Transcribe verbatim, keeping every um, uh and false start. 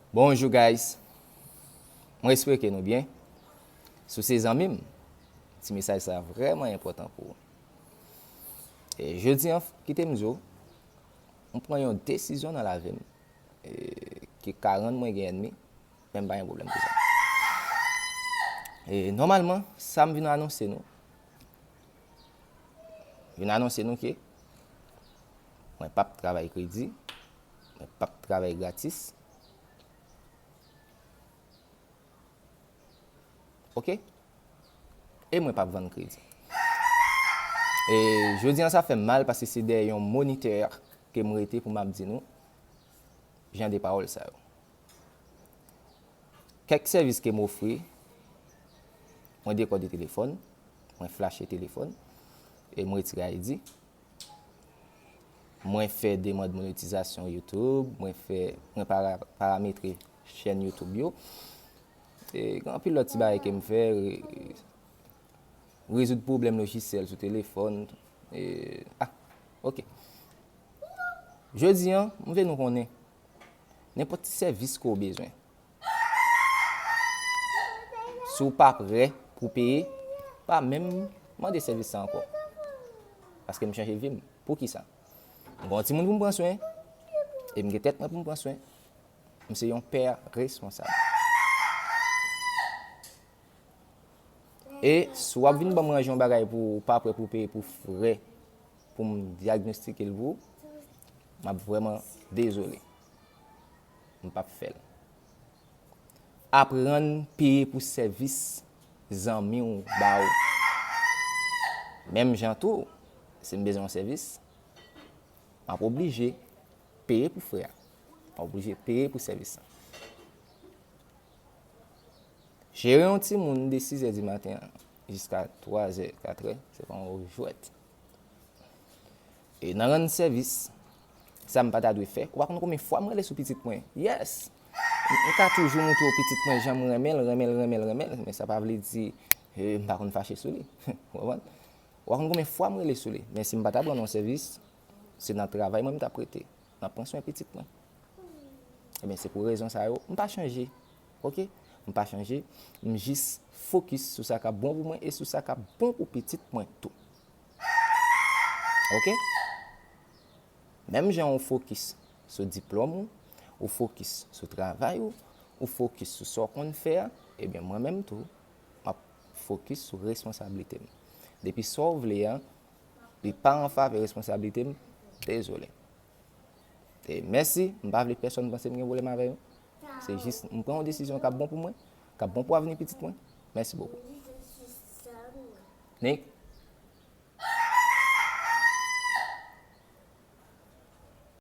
Bonjou guys. Mwen espere ke nou byen. Si w se zanmi m, ti mesaj sa vrèman enpòtan pou ou. E jodi an, kite m di w, m pran yon desizyon nan lavi m, e, ki ka rann mwen gen ènmi, men m pa gen pwoblèm pou sa. E nòmalman, sa m vin anonse nou, vin anonse nou ke mwen p ap travay kredi, mwen p ap travay gratis. Oke? E mwen p ap vann kredi. E jodi an sa fè m mal paske se dèyè yon monitè ke m rete pou m ap di nou jan de pawòl sa yo. Kèk sèvis ke m ofri, mwen dekòde telefòn, mwen flache telefòn, e mwen retire I D. Mwen fè demann monetizasyon YouTube, mwen fè, mwen para-, parametre chèn YouTube yo. E gen anpil lòt ti bagay ke m fè, re-, rezoud pwoblèm lojisyèl sou telefòn. E, ah, oke. Jodi an, m vle nou konnen, nenpòt ti sèvis ke w bezwen, si w pa prè pou peye, pa menm mande sèvis sa ankò. Paske m chanje vi m. Poukisa? M gen yon timoun pou m pran swen, e m gen tèt mwen pou m pran swen. M se yon pè responsab. E si w ap vin ban m ranje yon bagay pou w pa prè pou peye pou frè, pou m dyagnostike l pou ou, m ap vrèman dezole. M p ap fè l. Aprann peye pou sèvis zanmi w ba ou. Menm jan tou, si m bezwen yon sèvis, m ap oblije peye pou frè a. M ap oblije peye pou sèvis la. Jere yon timoun de sizè di maten an jiska twazè, katrè, se pa yon jwèt. E nan rann sèvis, sa m pa ta dwe fè. Ou pa konn konbyen fwa m rele sou pitit mwen. Yes! M, m ka toujou montre w pitit mwen jan m renmen l, renmen l, renmen l, renmen l, men sa pa vle di, e, m pa konn fache sou li. Ou konprann? Ou pa konn konbyen fwa m rele sou li. Men si m pa t ap rann yon sèvis, se nan travay mwen m t ap rete. M ap pran swen pitit mwen. Ebyen, se pou rezon sa yo, m pa chanje. Oke? M pa chanje. M jis fokis sou sa k ap bon pou mwen e sou sa k ap bon pou pitit mwen tou. Oke? Menm jan ou fokis sou diplòm ou, ou fokis sou travay ou, ou fokis sou sa w konn fè a, ebyen, mwen menm tou, m ap fokis sou responsablite m. Depi sa w vle a, li pa an favè responsablite m, dezole. E mèsi, m pa vle pèsonn panse m gen pwoblèm avè yo. Se jis, m pran yon desizyon k ap bon pou mwen, k ap bon pou avni pitit mwen. Mèsi bokou. Nick,